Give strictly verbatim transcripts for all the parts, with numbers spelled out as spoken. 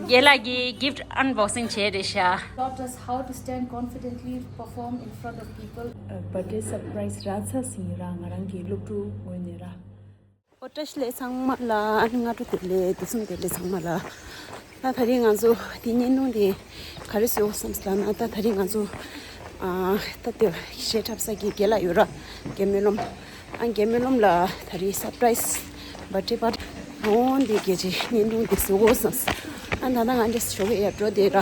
རྒན་ལགས་ཀྱིས་gift unboxing་བྱས་རེད་ཤག taught us how to stand confidently perform in front of people. Birthday surprise་རག་ཚར་ཟིན་ཡིན་ར། ང་རང་གི་སློབ་ཕྲུག་ངོས་ནས་ར། ཨོ་བཀྲ་ཤིས་བདེ་ལེགས་ཚང་མ་ལ། ཨ་ནི་སྔ་དྲོ་བདེ་ལེགས། དུས་གསུམ་བདེ་ལེགས་ཚང་མ་ལ། ད་ད་རིང་ང་ཚོ་དེ་བརྙན་ཐུང་དེ་ག་རེ་བཟོས་ཡོད་བསམ་ཟེར་ལབ་ན། ད་ད་རིང་ང་ཚོ་ཨ་ད་དེ་གཞས་འཁྲབ་ས་གི་རྒན་ལགས་ཡོད་ར། རྒན་སྨོན་ལམ། ཨ་རྒན་སྨོན་ལམ་ལ་ད་རིང་surprise birthday party་འོང་དེ་གལ་ཆེ་བརྙན་ཐུང་དེ་བཟོ་དགོས་བསམ། ཨ་ད་ལྟ་ང་འདྲེས་ཞོགས་ཀས་ཡར་འགྲོ་དེ་ར།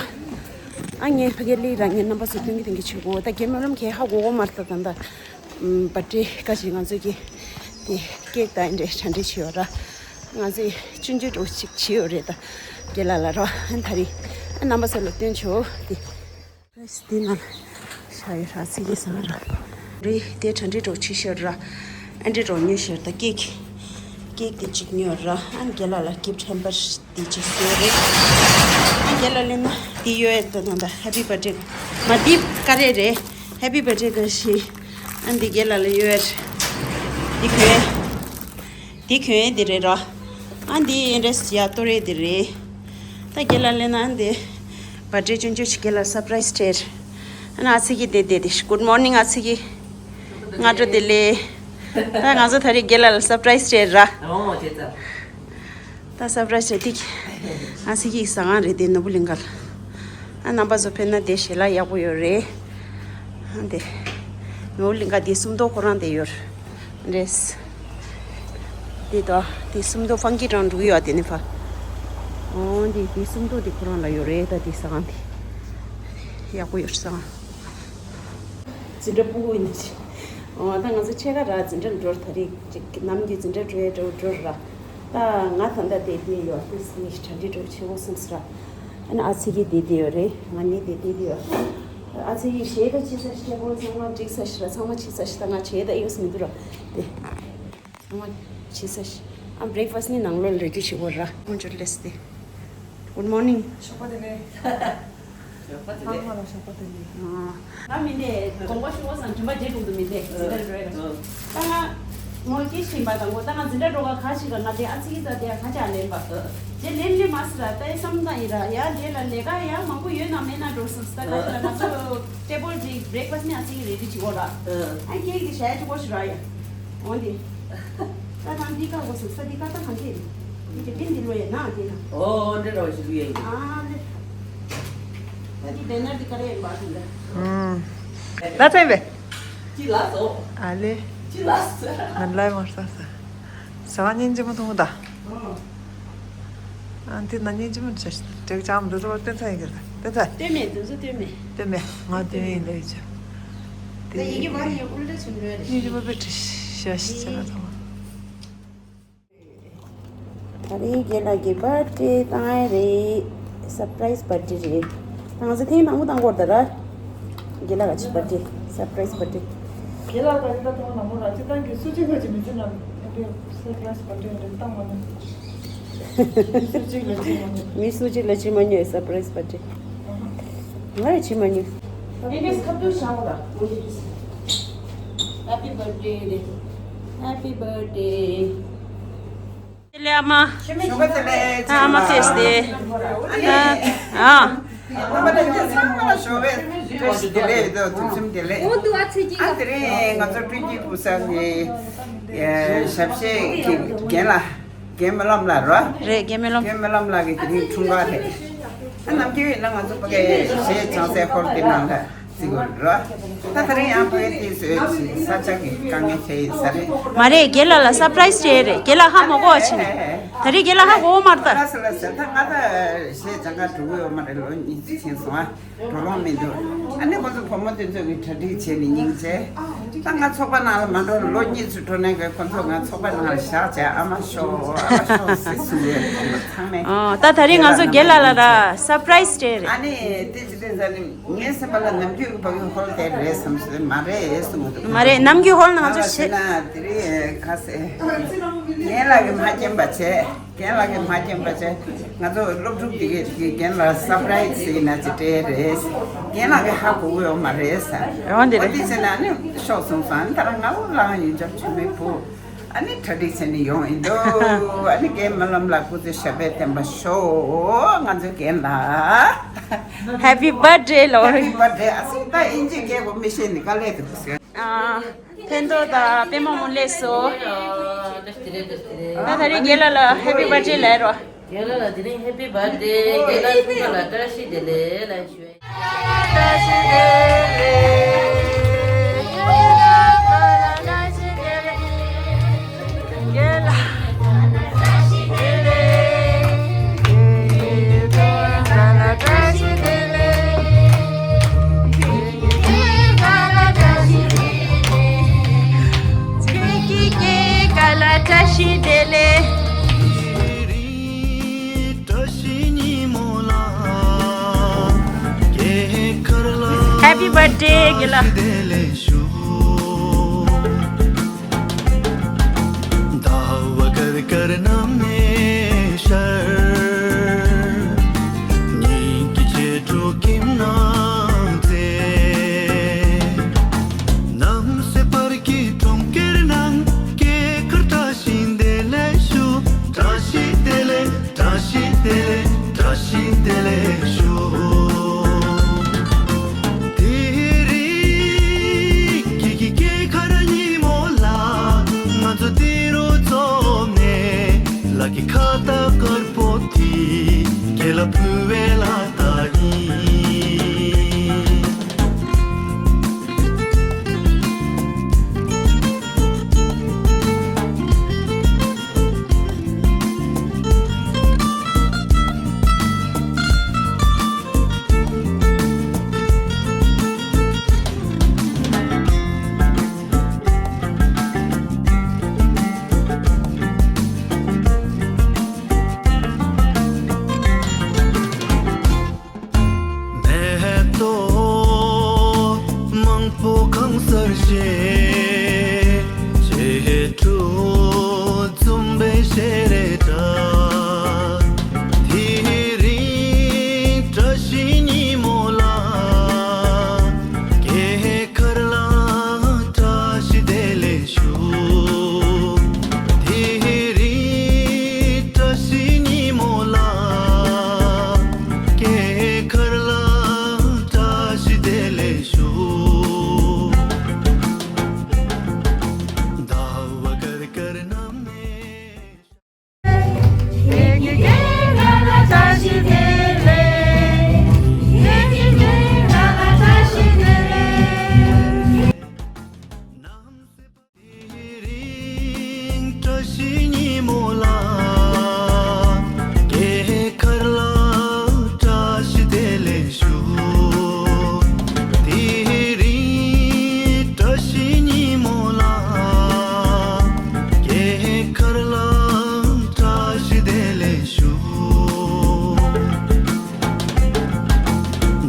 ཨ་ངས་ཕ་གིར་སླེབས་ར། ངས་རྣམ་པ་ཚོ་སྟོན་གི་སྟོན་གི་བྱེད་དགོས། ད་རྒན་སྨོན་ལམ་གས་ཧ་གོ་གོ་མ་རེད། ད་ད་ལྟ་ཨམ་birthday་སྐབས་ཤིག་ང་ཚོ་གི་དེ་cake་དང་འདྲེ་གྲ་སྒྲིག་བྱས་ཡོད་ར། ང་ཚོས་སྤྱོད་འཇུག་འདྲ་བོ་ཅིག་བྱས་ཡོད་རེད། ད་རྒན་ལགས་ལ་ར། ཨ་ད་རིང་ཨ་རྣམ་པ་ཚོ་ལ་སྟོན་ཆོག་དེ། འདི་ནང་བཞག་ཡོད་ར། ཚིག་གི་བཟང་ར། རེད་དེ་གྲ་སྒྲིག་འདྲ་བོ་བྱས་ཤག་ར། ཨ་འདྲེ་འདྲ་བོ་ཉོས་ཤག་ད་cake cake་དེ་གཅིག་ཉོས་ར། ཨ་རྒན་ལགས་ལ་gift hamper་དེ་གཅིག་བཟོས་རེད། ཨ་རྒན་ལགས་སླེབས་ན་དེ་ཡོད་ཡ། ད་ད་ད་happy birthday་མ་དེ་ཀ་རེ་རེད། Happy birthday་ག་ཞིག་ཨ་འདི་རྒན་ལགས་ལ་ཡོད་ཡ། དེ་གོན། དེ་གོན་ཡ་དེ་རེད་ར། ཨ་འདི་ཨེ་འདྲས་ཡ་ཏོ་རེད་དེ་རེད། ད་རྒན་ལགས་སླེབས་ན་ཨ་འདི་birthday་ཆུང་ཆུང་ཞིག་རྒན་ལགས་surprise་སྤྲད། ཨ་ན་ཨ་ཚིག་གི་དེ་དེ་དེ། Good morning་ཨ་ཚིག་གི། སྔ་དྲོ་བདེ་ལེགས། ད་ང་ཚོ་ད་རེས་རྒན་ལགས་ལ་surprise་སྤྲད་ར། ཨོ་བྱས་ཙང་། ད་surprise་སྤྲད་དེ། ཨ་ཚིག་གི་ཟ་ཁང་རེད་དེ། ནོར་བུ་གླིང་ག་ལ། ཨ་རྣམ་པ་ཚོ་ཕེབས་ན་དེ་ཞལ་ལག་ཡག་པོ་ཡོད་རེད། ཨ་དེ། ནོར་བུ་གླིང་ག་དེ་སུམ་མདོ་ཁོ་རང་དེ་ཡོད་རེད། དེ་ད་དེ་སུམ་མདོ་ཕང་ཀི་ཀྲང་འགྲོ་གི་ཡོད་དེ་ནི་ཕ། ཨོ་འདི་དེ་སུམ་མདོ་དེ་ཁོ་རང་ལ་ཡོད་རེད། ད་དེ་ཟ་ཁང་དེ་ཡག་པོ་ཡོད་རེད། ཟ་ཁང་། འཛིན་གྲྭ་སྤུ་གུ་ཡིན་ཅི། ཨོ་ད་ང་ཚོ་ཕྱེད་ཀ་ར་འཛིན་གྲྭ་འགྲོ་ར། ད་རེས་ཅིག་ནམ་རྒྱུན་འཛིན་གྲྭ་འགྲོ་ཡ་འགྲོ་འགྲོ་ར། ད་ང་ད་ལྟ་དེ་དེ་ཡོད་དུས་ངས་གྲ་སྒྲིག་འགྲོ་བྱེད་དགོས་བསམ་སོང་ར། ཨ་ནི་ཨ་ཚེ་གི་དེ་དེ་ཡོད་རེད། ང་གཉིས་དེ་དེ་དེ་ཡོད། ཨ་ཚེ་གི་གཞས་ད་ཅི་ས་ཞིག་ཆེ་པོ་ཚང་མ་འགྲིག་ས་ཞིག་ར། ཚང་མ་ཆི་ས་ཞིག་ད་ང་བྱས་ད་ཡོད་ས་མི་འདུག་ར། དེ་ཚང་མ་ཆི་ས་ཞིག་ཨ་breakfast་ནི་ནང་ལོགས་ལ་ready་བྱེད་དགོས་ར། ཁོང་ཚོར་སླེབས་ཏེ། Good morning། ཞོགས་པ་བདེ་ལེགས། ཞོགས་པ་བདེ་ལེགས། ཚང་མ་ལ་ཞོགས་པ་བདེ་ལེགས། ང་མི་འདི་དགོངས་པ་ཞུ་བ་སང་དྲན་པ་བརྗེད་འགྲོ་འདུག་མི་འདི་འཛིན་གྲྭ་འགྲོ་ཡ་ག་ད་ང་ངོ་སྐྱེས་ཤིང་པ་དང་གོ་ད་ང་འཛིན་གྲྭ་འགྲོ་ག་ག་ཞིག་ག་ང་དེ་ཨ་ཚིག་གི་ད་དེ་ག་ཅག་ལེན་པ་རྗེས་ལེན་ལེ་མ་སི་ར། ད་ཨེ་བསམ་ད་ཡིན་ར། ཡ་དེ་ལ་ལས་ཀ་ཡ་མང་པོ་ཡོད་ན་མེད་ན་འགྲོ་སོང་ད་ག་ཞིག་ལ་ང་ཚོ་table་དེ་breakfast་ནི་ཨ་ཚིག་གི་ready་བྱེད་དགོས་ར། ཨ་cake་དེ་ཞལ་ཅིག་གོ་ཞིག་ར་ཡ། འོ་འདི། ད་ད་འདི་ཀ་གོ་སོང་ས་འདི་ཀ་ད་གང་གི་འདི་འདི་འདི་ལོ་ཡ་ན་འདི་ན། ཨོ་འདི་རོ་ཞིག་ཡ་ཡིན། ཨ་ལེ། ད་འདི་banner་འདི་ཀ་རེ་ཡིན་པ་ད་འདི། ཨུམ། ད་ཚན་པས། ཅི་ལ་སོ། ཨ་ལེ། ཅི་ལ་སོ། ང་ལ་མ་ས་ས། ས་བ་ཉིན་ཅི་མ་ཐུང་ད། ཨ་འདི་ན་ཉིན་ཅི་མ་ཆ་ཅག་ཅམ་འདི་ཚོ་བསྟན་ཚ་ཡིན་གི་ད། བསྟན་ཚ། བསྟན་མེད་འདི་ཚོ་བསྟན་མེད། བསྟན་མེད་ང་བསྟན་ཡིན་ལེ་ཅག་ད་ཡི་གེ་མ་ཡི་ཨུལ་ཏ་ཆུང་ཡོད་རེད། ཉིན་ཅི་མ་པེ་ཁྲི་ཤ་ཤི་ཅག་ཚང་མ། ད་རེས་རྒན་ལགས་ཀྱི་པར་ཏི་བཏང་ཡ་རེད། surprise party་རེད། ད་ང་ཚོ་ཐེངས་མང་པོ་བཏང་གི་ཡོད་རེད་ད་ར། རྒན་ལགས་ཀྱི་པར་ཏི་surprise party། རྒན་ལགས་ད་རེས་ད་ཐེངས་མང་པོ་ར་ཅི་བཏང་གི་སུ་གཅིག་ལ་ཅི་མི་ཅི་ན་ཨེ་འདྲ་surprise party་འདྲ་བཏང་མ་ནི། མི་སུ་གཅིག་ལ་ཅི་མ་ནི། མི་སུ་གཅིག་ལ་ཅི་མ་ཉོས་surprise party། ང་ལ་ཅི་མ་ཉོས། ཨེ་འདྲ་ཁ་ཐུག་བྱ་བ་ར། Happy birthday། Happy birthday། ལེ་ཨ་མ། ཞོགས་པ་བདེ་ལེགས། ཨ་མ་ཕེབས་ཏེ། ཨ། ཨ་མ་ལ་ཚང་མ་ལ་ཞོགས་པའི་བཀྲ་ཤིས་བདེ་ལེགས་དང་དུས་གསུམ་བདེ་ལེགས། ཨོ་འདུག་ཨ་ཚེ་གཅིག་ཨ་དེ་རིང་ང་ཚོ་སྤྲིན་གྱི་ཕུག་ས་ནས་ཞབས་ཕྱི་གི་རྒན་ལགས་རྒན་སྨོན་ལམ་ལགས་རོ། རེད་རྒན་སྨོན་ལམ། རྒན་སྨོན་ལམ་ལགས་ཀྱི་དེ་རིང་འཁྲུངས་སྐར་རེད། ཨ་ནམ་རྒྱུན་ཡིན་ན་ང་ཚོ་ཕ་གིའི་གཞས་ཆང་སའི་ཧོལ་དེ་ནང་ལ། ཟེར་དགོས་རེད་ར། ད་ད་རིང་ཡང་ཕ་གི་དེ་བཟོས་ཤིང་ས་ཆ་གི་དཀའ་ངལ་འཕྲད་ཡིན་ས་རེད། མ་རེད་རྒན་ལགས་ལ་surprise་སྤྲད་རེད། རྒན་ལགས་ཧ་མ་གོ་བ་ཕྱིན། ད་རེས་རྒན་ལགས་ཧ་གོ་བ་མ་རེད་ད། ལ་ས་ལ་ཟེར་ད་ང་ད་གཞས་སྦྱང་ག་འགྲོ་གི་ཡོད་མ་རེད། ལོ་གཉིས་ཕྱིན་སོང་ཨ། འགྲོ་ལོང་མི་འདུག་ཨ་ནི་ཁོ་ཚོ་བུ་མོ་དེ་ཚོ་གི་གྲ་སྒྲིག་བྱས་ནས་སྙིང་རྗེ། ད་ང་ཚོགས་པ་ནང་ལ་མ་འགྲོ་ལོ་གཉིས་ཚུད་འགྲོ་ནས་གི་ཁོ་ཚོ་ང་ཚོགས་པ་ནང་ལ་བཞག་བྱས་ཨ་མ་ཤོག་ཨ་མ་ཤོག་ཟེར་གསུང་གི་ཡོད་ཚང་མས། ཨ་ད་ད་རེས་ང་ཚོ་རྒན་ལགས་ལ་ད་surprise་སྤྲད་རེད། ཨ་ནི་དེ་ཅི་དེ་ཟ་ནི། ངའི་སེམས་པ་ལ་ནམ་རྒྱུན་གྱི་ཕ་གི་ཧོལ་དེ་རེད་བསམ་སོང་། མ་རེད་གསུང་གི་འདུག་མ་རེད་ནམ་རྒྱུན་ཧོལ་ནང་ང་ཚོ་ང་ལ་བྱེད་ན་དེ་རིང་ཁ་སེ། རྒན་ལགས་ཀྱིས་མ་མཁྱེན་པ་བྱས། རྒན་ལགས་ཀྱིས་མ་མཁྱེན་པ་བྱས། ང་ཚོ་སློབ་ཕྲུག་དེ་གས་དེ་རྒན་ལགས་surprise་ཟེར་ན་ཅི་སྤྲད་རེད། རྒན་ལགས་ཀྱིས་ཧ་གོ་གི་ཡོད་མ་རེད་ས། འོ་འདི་རེད། འདི་བྱས་ན་ནི་ཤོག་གསུངས་སོང་། ཨ་ནི་ད་རང་ང་ལོ་ལའང་ཡིན་ཅག་ཆུ་མེད་བུ། ཨ་ནི་གྲ་སྒྲིག་བྱས་ནས་ཡོང་ཡིན་འདུག་ཨ་ནི་རྒན་སྨོན་ལམ་ལགས་སྐུ་ཚེ་ཞབས་པད་བརྟན་པ་ཤོག་ང་ཚོའི་རྒན་ལགས། Happy birthday ལོ། Happy birthday ཨ་སི་ད་ཨིན་ཇི་སྐད་གོ་མི་ཤེས་ནི་དཀའ་ལས་འདུག་ཟེར། ཨ། ཕན་ཐོགས་དང་པད་མ་མུ་ལེ་སོ། ད་ད་རེས་རྒན་ལགས་ལ་Happy birthday ལབ་རོགས། རྒན་ལགས་ལ་དེ་རིང་Happy birthday རྒན་ལགས་ཐུགས་ཁ་ལ་བཀྲ་ཤིས་བདེ་ལེགས་ལ་ཞུ། Happy birthday རྒན་ལགས། བཀྲ་ཤིས་བདེ་ལེགས། བཀྲ་ཤིས་བདེ་ལེགས། བཀྲ་ཤིས་བདེ་ལེགས་ཞུ། དེ་རིང་ཁྱེད་ཀྱི་སྐྱེས་སྐར་ཉིན་མོ་ལ་ང་ཚོ་འདི་རུ་འཛོམས་ནས། ལག་གི་ཁ་བཏགས་དཀར་པོ་དེ་ཁྱེད་ལ་ཕུལ་བའི་ལ་དྭགས་ཡིན། མེ་ཏོག་མང་པོ་གང་སར་བཞད། ཆེ་དྲུག་འཛུམ་པའི་ཞལ་རས་འདྲ། དེ་རིང་བཀྲ་ཤིས་ཉིན་མོ་ལ། སྐྱེས་སྐར་ལ་བཀྲ་ཤིས་བདེ་ལེགས་ཞུ། དེ་རིང་བཀྲ་ཤིས་ཉིན་མོ་ལ། སྐྱེས་སྐར་ལ་བཀྲ་ཤིས་བདེ་ལེགས་ཞུ། ཟླ་བ་དཀར་དཀར་ནམ་མེ། དེ་རིང་བཀྲ་ཤིས་ཉིན་མོ་ལ། སྐྱེས་སྐར་ལ་བཀྲ་ཤིས་བདེ་ལེགས་ཞུ། དེ་རིང་བཀྲ་ཤིས་ཉིན་མོ་ལ། སྐྱེས་སྐར་ལ་བཀྲ་ཤིས་བདེ་ལེགས་ཞུ།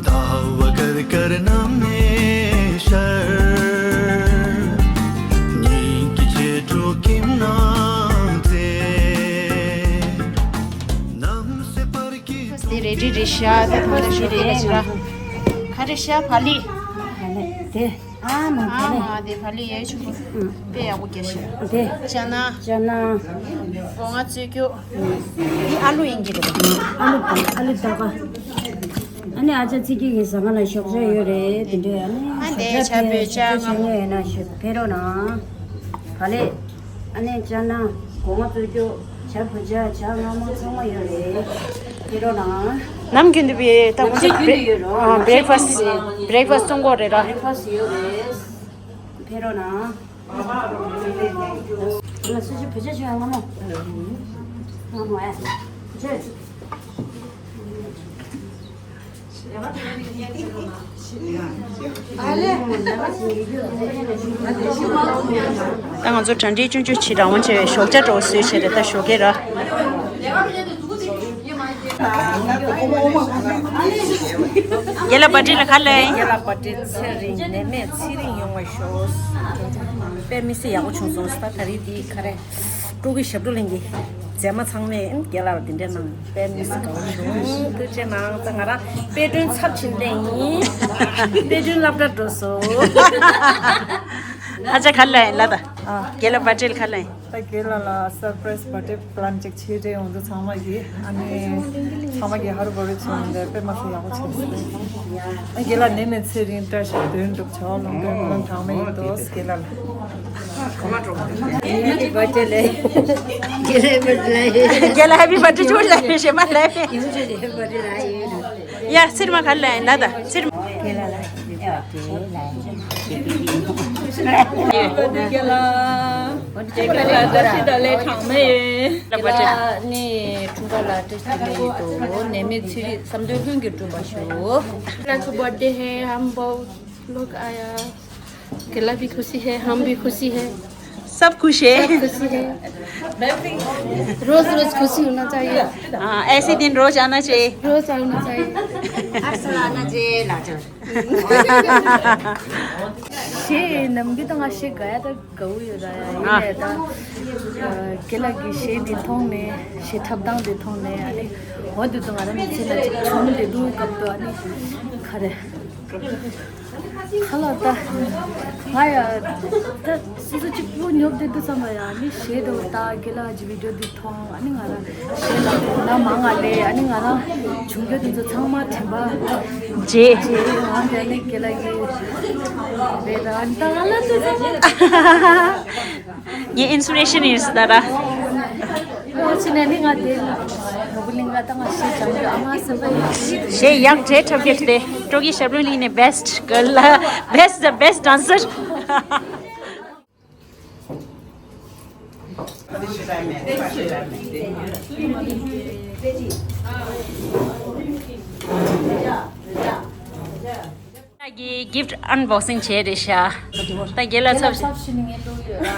ཟླ་བ་དཀར་དཀར་ནམ་མེ་ཤར། ཉིན་གྱི་ཆེ་དྲུག་ཁྱིམ་ནང་མཛེས། ནམ་སེ་བར་གྱི་དེ་རེ་ཌི་རེད་ཤག་ད་ཐོག་ལ་ཞུ་གི་རེད་ཤག་ག་རེ་ཤག་བ་ལི། བ་ལི་དེ། ཨ་མ་ཨ་མ་དེ་བ་ལི་ཡའི་ཆུ་བུ་དཔེ་ཡག་པོ་རྒྱག་ཤག་དེ་ཅ་ན། ཅ་ན། སྒོ་ང་བཙོས་རྒྱུ། འདི་ཨ་ལུ་ཡིན་གྱི་རེད་པ། ཨ་ལུ་དང་ཨ་ལུ་ད་ག་ཨ་ནི་ཨ་ཅག་ཚིག་གི་གི་ཟ་ཁང་ལ་ཞོགས་ཇ་ཡོད་རེད་དེ་འདྲ། ཨ་ནི་ཨ་འདི་ཇ་ཕོད་ཇ་ང་མོ་ཡོད་ན་ཞུ་ཕེ་རོ་ན། བ་ལི། ཨ་ནི་ཅ་ན། སྒོ་ང་བཙོས་རྒྱུ། ཇ་བོད་ཇ་ཇ་ང་མོ་ཚང་མ་ཡོད་རེད། ཕེ་རོ་ན། ནམ་རྒྱུན་དུ་བའི་ད་ཁོང་ཚོ་ནམ་རྒྱུན་དུ་ཡོད་རོ། བྷེ་རེག་ཕ་སི་བྷེ་རེག་ཕ་སི་བཙོང་གོ་རེད་ར། བྷེ་རེག་ཕ་སི་ཡོད་རེད། ཕེ་རོ་ན། ང་སུ་ཅི་བོད་ཇ་ཞུ་ཡ་ང་མོ། ང་མོ་ཨ། ཇ། ད་ང་ཚོ་གྲ་སྒྲིག་ཆུང་ཆུང་བྱེད་རང་དབང་ཆེ་བའི་ཞོགས་ཇ་འདྲ་བོ་བཟོས་བྱས་རེད་ད་ཞོགས་ཀས་ར། རྒན་ལགས་བར་ཐི་ལ་ག་ལ་ཡིན། རྒན་ལགས་བར་ཐི་ཚེ་རིང་ནད་མེད་ཚེ་རིང་ཡོང་བ་ཤོག་དཔེ་མི་སྲིད་ཡག་པོ་བྱུང་སོང་ད་ད་རེས་འདི་ག་རེ། སྤྲོ་སྐྱིད་ཞབས་བྲོ་གླིང་གི་མཛེས་མ་ཚང་མས་རྒན་ལགས་ལ་འདི་འདྲའི་གནང་དཔེ་མི་སྲིད་དགའ་པོ་བྱུང་ཐུགས་རྗེ་གནང་ད་ང་རང་དཔེ་སྐྲུན་ཚབས་ཆེན་ལེན་ཡིན་དཔེ་སྐྲུན་སློབ་གྲྭ་འགྲོ་སོང་། ཧ་ཅང་ག་ལ་ཡིན་ལ་ད། ཨ། རྒན་ལགས་བར་ཐི་ཌེ་ག་ལ་ཡིན། ད་རྒན་ལགས་ལ་སར་པ་རའི་སི་བར་ཐི་ཌེ་པི་ལན་ཅིག་བྱེད་རེད། འོ་འདུག་ཚང་མ་གིས་ཨ་ནི་ཚང་མ་གིས་ཧ་རུ་བ་རུ་བྱས་ནས་དཔེ་མ་སྲིད་ཡག་པོ་བྱས་སོང་། ཨ་རྒན་ལགས་ནད་མེད་ཚེ་རིང་བཀྲ་ཤིས་དོན་འགྲུབ་ཆོག་ལོང་དོན་ལོང་གྲངས་མེད་ཡོད་དོ་རྒན་ལགས་ལ། ཧེ་པི་བར་ཐི་ཌེ་ལེ། རྒན་ལགས་བར་ཐི་ཌེ་ལ་ཡིན། རྒན་ལགས་ཧེ་པི་བར་ཐི་ཌེ་ཅོ་ལ་ཡིན་ཞེ་མ་ལ་ཡིན། ཡིན་ཞེ་ཧེ་པི་བར་ཐི་ཌེ་ལ་ཡིན། ཡ་ཚེར་མ་ག་ལ་ཡིན་ལ་ད་ཚེར་མ། རྒན་ལགས་ལ་ཧེ་པི་བར་ཐི་ཌེ་ལ་ཡིན། རྒན་ལགས་བཀྲ་ཤིས་བདེ་ལེགས་གྲངས་མེད་ཡོད། རྒན་ལགས་ནི་འཁྲུངས་སྐར་ལ་བཀྲ་ཤིས་བདེ་ལེགས་ཡོད་དོ། ནད་མེད་ཚེ་རིང་བསམ་དོན་ལྷུན་གྱིས་འགྲུབ་པ་ཞུ། ཁྱེད་ལགས་ཀྱི་བར་ཐི་ཌེ་ཧེ། ཧམ་བོ་ལོག་ཨ་ཡ། ཁྱེད་ལགས་བི་ཁུ་སི་ཧེ། ཧམ་བི་ཁུ་སི་ཧེ། སབ་ཁུ་ཤེ། སབ་ཁུ་སི་ཧེ། रोज रोज खुशी होना चाहिए। हाँ, ऐसे दिन रोज आना चाहिए। रोज आना चाहिए। हर साल आना चाहिए लाजो। ཞེས་ནམ་རྒྱུན་ད་ང་ཞེ་དགའ་ཡ་ད་དགའ་བོ་ཡོད་ར་ཡ། ཡིན་ནའི་ད་རྒན་ལགས་ཀྱི་ཞེ་འདི་མཐོང་ནས་ཞེ་འཁྲབ་སྟངས་འདི་མཐོང་ནས་ཨ་ནི་འོ་འདི་ཚོ་ང་རང་མི་ཚེ་ན་ཅིག་བྱུང་བསྡད་འདུག་སྐབས་དུ་ཨ་ནི་ག་རེ། ཁ་ལག་ད། ང་ཡ། ད་སོ་སོ་གཅིག་པུ་ཉོབ་བསྡད་དུས་ཙམ་པ་ཡ་ནི་ཞེ་འདྲ་བོ་ད་རྒན་ལགས་ཀྱི་བི་ཌིའོ་འདི་མཐོང་ཨ་ནི་ང་རང་ཞེ་ལ་ན་མང་ང་ལས་ཨ་ནི་ང་རང་བྱུང་རྒྱུ་དེ་ཚོ་ཚང་མ་དྲན་པ་རྗེ། རྗེ་ང་འདི་ནི་རྒན་ལགས་ཀྱི་རེད་ད་ཨ་ནི་ད་ང་ལ་དུས་ཙམ་པ། ངའི་ཨིན་སི་པི་རེ་ཤན་ཡིན་ཟེར་ད་ར། ཨོ་ཕྱི་ནས་ནི་ང་དེ་ནོར་བུ་གླིང་ག་ད་ང་ཞེ་སྦྱང་རྒྱུ་ཨ་མ་སེམས་པ་ཡིན། ཞེ་ཡག་གྲས་འཁྲབ་རྒྱུ་དེ་སྤྲོ་གི་ཞབས་བརྟན་གླིང་ནས་best girl ལ་best the best dancer། གི་gift unboxing བྱས་རེད་ཤག་ད་རྒན་ལགས་ཚབ་ཞུ། ཚབ་ཞུས་ནས་ངས་གླུ་ཡོད་ར།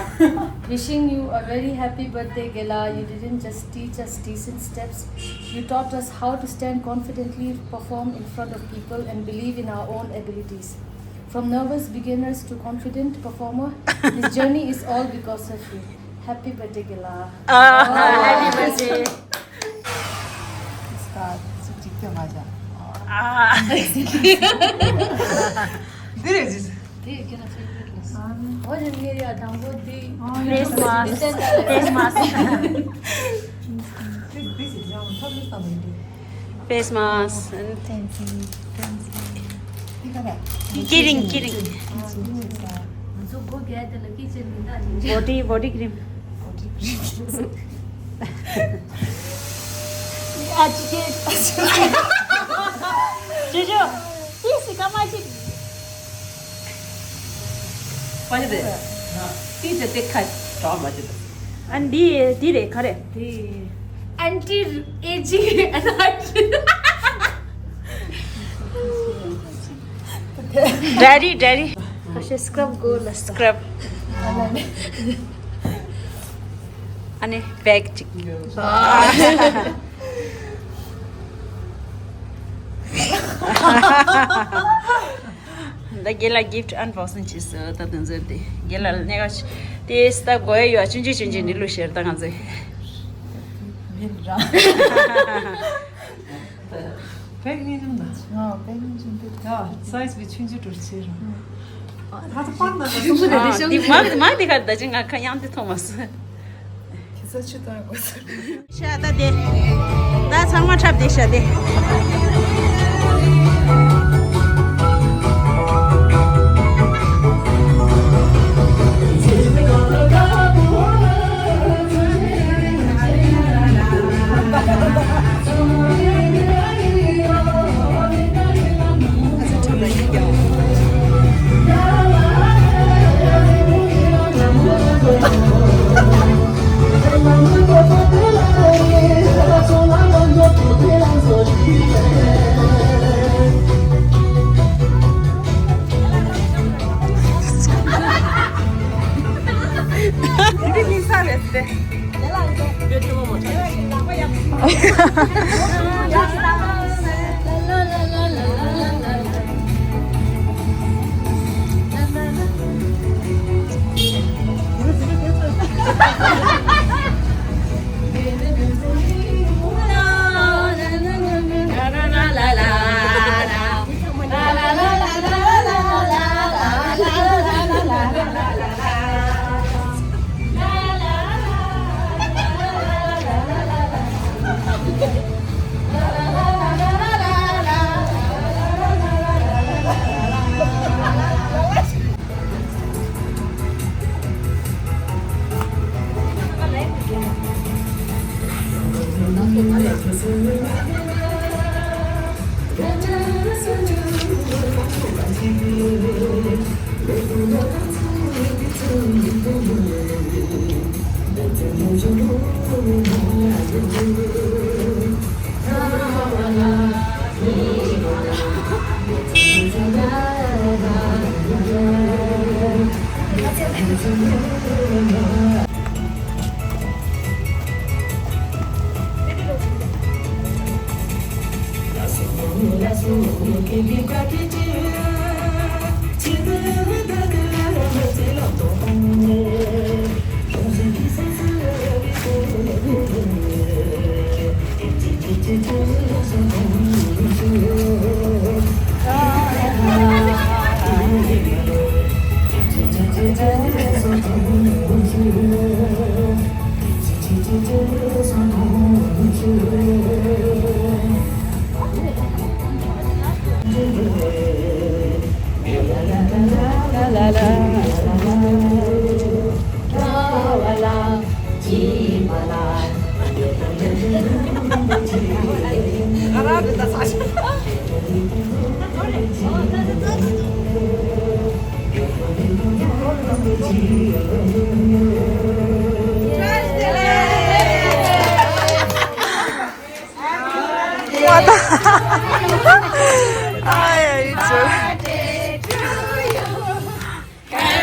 Wishing you a very happy birthday, Gela. You didn't just teach us decent steps. You taught us how to stand confidently, perform in front of people, and believe in our own abilities. From nervous beginners to confident performer, this journey is all because of you. Happy birthday, Gela. Happy birthday. Start. ཅིག་ཅིག་ཏུ་མ་བྱ། འདི་རེད་ཅིག་དེ་ཁྱེད་ལ་ཕེབས་རེད་ལ། ཨོ་ནི་ངས་ཡ་དང་པོ་འདི། Face mask. Face mask. Face mask. Kidding, kidding. Body, body cream. ཅོ་ཅོ། ཏིས་ཀ་མ་ཅིག་ཨ་འདི་འདི་རེད་ག་རེ། Anti aging and Daddy, daddy. ཁ་ཤས་སི་ཀྲབ་དགོས་ལ་སི་ཀྲབ། ཨ་ནི་བེག་ཅིག་ད་རྒན་ལགས་gift unboxing བྱས་སོང་། ད་དེ་ཚོ་དེ་རྒན་ལགས་ལ་གནད་འགག་ཆེ། དེ་སི་ད་དགོས་ཡ་ཡོད། ཆུང་ཆུང་ཆུང་ཆུང་འདི་ལུ་ཤེར་ད་ང་ཚོས། མིན་ར། བེག་གཉིས་ཅུང་ད། ཨ་བེག་གཉིས་ཅུང་དེ། ཡ་སའི་ཛི་བི་ཆུང་ཆུང་འགྲོ་ཆེ་ར། ད་ད་པར་ན་ད་ཆུང་ཆུང་རེད། དེ་ཤོག་འདི་མ་འདི་མ་འདི་ག་ད་ཅི་ང་ཁ་ཡང་འདི་མཐོང་མ་སོང་། ཁྱེད་ཚོ་ཆུ་བཏང་དགོས་ས། ཤ་ད་དེ། ད་ཚང་མ་འཁྲབ་དེ་ཤ་དེ།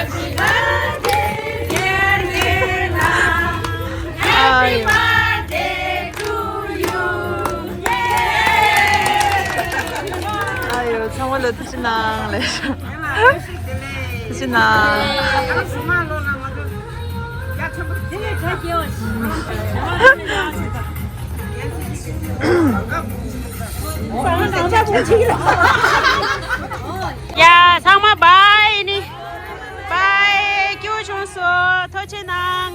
Happy birthday, dear Nina. Happy birthday to you. ཨ་ཡོ། ཚང་མ་ལ་ཐུགས་རྗེ་གནང་ལེ། ཐུགས་རྗེ་གནང་། ཡ། ཚང་མ་བཱའི་ནི། བཱའི། སྐྱིད་པོ་བྱུང་སོང་། ཐུགས་རྗེ་གནང་།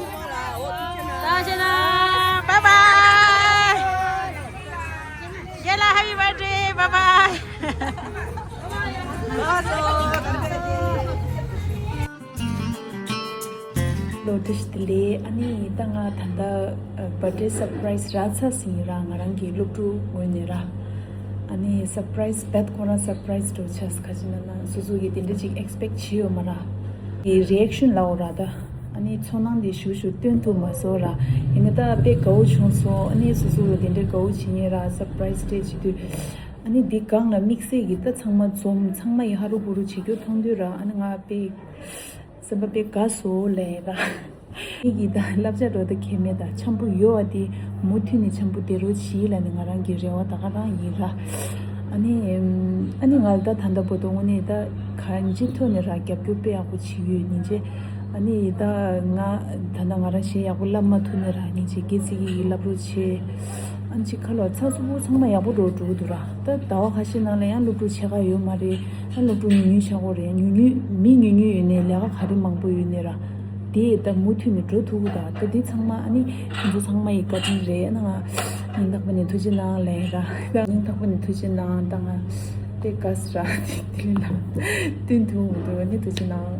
ཐུགས་རྗེ་གནང་། བཱའི་བཱའི། རྒན་ལགས། Happy birthday. Bye bye. ལོ་བཀྲ་ཤིས་བདེ་ལེགས། ཨ་ནི་ད་ང་ད་ལྟ་ཨ་བར་ཌེ་སར་པ་རའི་སི་རག་ཚར་ཟིན་ཡིན་ར། ང་རང་གི་སློབ་ཕྲུག་ངོས་ནས་ར། ཨ་ནི་སར་པ་རའི་སི་རྦད་ཁོ་རང་སར་པ་རའི་སི་འགྲོ་ཆགས། ག་ཅི་ན་ན་སོ་སོ་གི་དེ་འདྲ་ཅིག་ཨེག་སི་པེག་བྱས་ཡོད་མ་ར། ཨེ་རི་ཨེག་ཤན་ལབ་དགོས་ར། ད་ཨ་ནི་ཚོར་སྣང་དེ་ཞུ་ཞུ་སྟོན་ཐུབ་མ་སོང་ར། ཡིན་ནའི་ད་དཔེ་དགའ་བོ་བྱུང་སོང་། ཨ་ནི་སོ་སོ་ལ་དེ་འདྲ་དགའ་བོ་བྱེད་མཁན་ར། སར་པ་རའི་སི་སྤྲད་བྱེད་དུས། ཨ་ནི་འདི་སྒང་ལ་དམིགས་བསལ་གྱི་ད་ཚང་མ་འཛོམས། ཚང་མ་ཡི་ཧ་རུ་བུ་རུ་བྱེད་རྒྱུ་མཐོང་དུས་ར། ཨ་ནི་ང་དཔེ་སེམས་པ་དཔེ་དགའ་སོང་ལབ་ཡིན་ར། ངེད་ཀྱི་ད་བསླབ་བྱ་འགྲོ་ད་ཁེ་མེད། ད་འཆམ་པོ་ཡོད་པ་དེ་མུ་མཐུད་ནས་འཆམ་པོ་བསྡད་རོགས་གྱིས་ལབ་ནས་ང་རང་གི་རེ་བ་ད་ག་རང་ཡིན་ར། ཨ་ནི་ཨ་ནི་ང་ལ་ད་ད་ལྟ་བར་དུ་དངོས་གནས་ད་གང་ཅིའི་ཐོག་ནས་ར་རྒྱབ་སྐྱོར་དཔེ་ཡག་པོ་བྱེད་ཡོད། ཉིན་བྱེད། ཨ་ནི་ད་ང་ད་ལྟ་ང་རང་གཞས་ཡག་པོ་བསླབ་མ་ཐུབ་ནས་ར། ཉིན་བྱེད་སྐད་ཚིག་གི་བསླབ་རོགས་བྱེད། ཨ་ནི་ཅིག་ཁ་ལོ་ཚ་སུ་པོ་ཚང་མ་ཡག་པོ་འགྲོ་འགྲོ་གི་འདུག་ར། ད་ཟླ་བ་ཁ་ཤས་ནང་ལ་ཡང་སློབ་ཕྲུག་ཕྱེད་ཀ་ཡོད་མ་རེད། ཨ་སློབ་ཕྲུག་ཉུང་ཉུང་ཆགས་ཀྱི་རེད། ཉུང་ཉུང་མི་ཉུང་ཉུང་ཡོད་ནའི་ལས་ཀ་ག་རེ་མང་པོ་ཡོད་ནའི་ར། དེ་ད་མུ་མཐུད་ནས་འགྲོ་ཐུབ་ཀྱི། ད་ད་འདི་ཚང་མ་ཨ་ནི་ཁྱེད་ཚོ་ཚང་མ་ཡི་བཀའ་དྲིན་རེད། ཨ་ནི་ང་སྙིང་ཐག་པ་ནས་ཐུགས་རྗེ་གནང་ལབ་ཡིན་ར། ད་སྙིང་ཐག་པ་ནས་ཐུགས་རྗེ་གནང་། ད་ང་དཔེ་དགའ་སོང་ར། དེ་དེ་ལ་བསྟུན་ཐུབ་མི་འདུག་ཨ་ནི་ཐུགས་རྗེ་གནང་།